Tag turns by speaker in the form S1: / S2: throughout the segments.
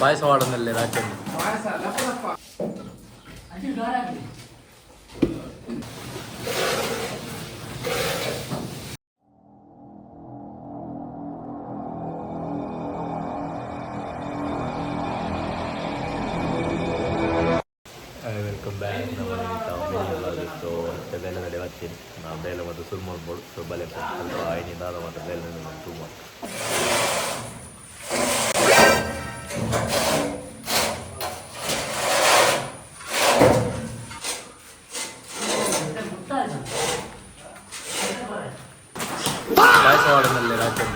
S1: ಪಾಯಸ ವಾಡನಲ್ಲಿ ರಾತ್ರಿ. Welcome back. ನಮ್ಮ ಸೊ ಅತ್ತೆ ಬೇಲೆ ನಡೆ ಬರ್ತೀನಿ ನಾವು. ಬೇಲೆ ಮತ್ತು ಸುರು ಮಾಡ್ಬೋದು. ಸೊ ಬಲೆ ಸ್ವಲ್ಪ ಐನಿಂದ ಮತ್ತು ಬೇಲೆ ತುಂಬ. ಪಾಯಸ ವಾಡನಲ್ಲಿ ರಾತ್ರಿ.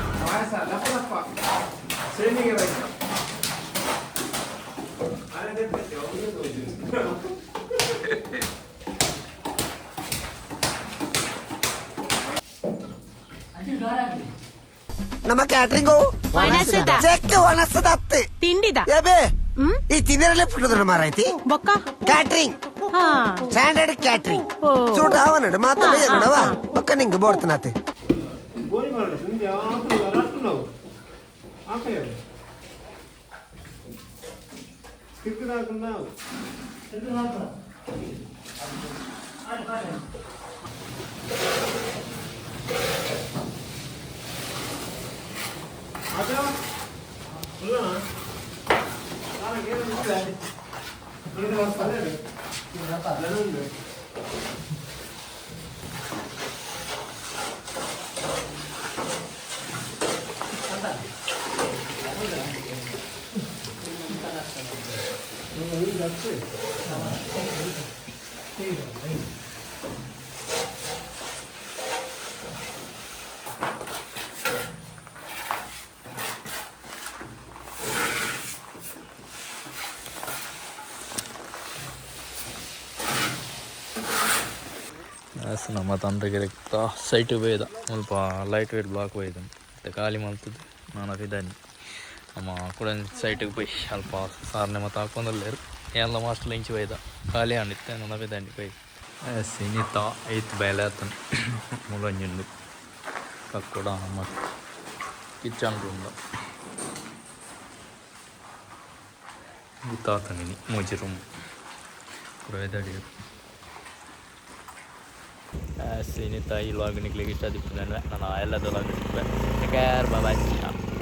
S2: ನಮ್ಮ ಕ್ಯಾಟ್ರಿಂಗ್
S3: ಒಣಸುದ.
S2: ಚೆಕ್ ಒಣಸದತ್ತೆ.
S3: ತಿಂಡಿದ.
S2: ಏಬೆ.
S3: ಹ್ಮ್?
S2: ಈ ತಿನ್ನರಲ್ಲೇ ಪುಟ್ಟದ್ರ ಮಾರಾಯ್ತಿ.
S3: ಬೊಕ್ಕ.
S2: ಕ್ಯಾಟ್ರಿಂಗ್.
S3: ಹಾ.
S2: Standard catering.
S3: ಓ.
S2: ಚೂಟ ಅವನಡು ಮಾತ್ರ ಬೇಜಾರುಡವಾ ಬೊಕ್ಕ ನಿಂಗೆ ಬೋಡ್ತನಾತೆ.
S1: ನಮ್ಮ ತಂದೆಗೆ ಸೈಟ್ ಬೈದ ಸ್ವಲ್ಪ ಲೈಟ್ ವೇಟ್ ಬ್ಲಾಕ್ ಬೈದ ಮತ್ತೆ ಖಾಲಿ ಮಾಡ್ತದ್ದು. ನಾನು ಇದ್ದಾನೆ ನಮ್ಮ ಕೂಡ ಸೈಟಿಗೆ ಪೋಯ್ ಅಲ್ಪ ಸಾರನೆ ಮತ್ತು ಹಾಕೊಂಡಲ್ಲೇರು ಎಲ್ಲ ಮಾಸ್ಟರ್ ಇಂಚು ಬೈದ ಖಾಲಿ ಅಂಡಿತ್ತೆ. ನನ್ನ ಇದ್ದಾನೆ ಪೋಯ್ ಸಿನಿತ ಐತ್ ಬೇಲೆ ಆತನ ಮುಲಂಜುಂಡು ಕಕ್ಕುಡ ನಮ್ಮ ಕಿಚನ್ ರೂಮ್ ತಾತನಿನಿ ಮೂಜಿ ರೂಮ್ ಕೂಡ. ಸಿನಿತಾ ಈ ವ್ಲಾಗ್ ನಿಕ್ಲಿಗೆ ಇಷ್ಟ ಆದಿಪ್ಪು. ನಾನು ಎಲ್ಲದ ವ್ಲಾಗ್ ಸಿಕ್ಕುವೆ. Take care, bye.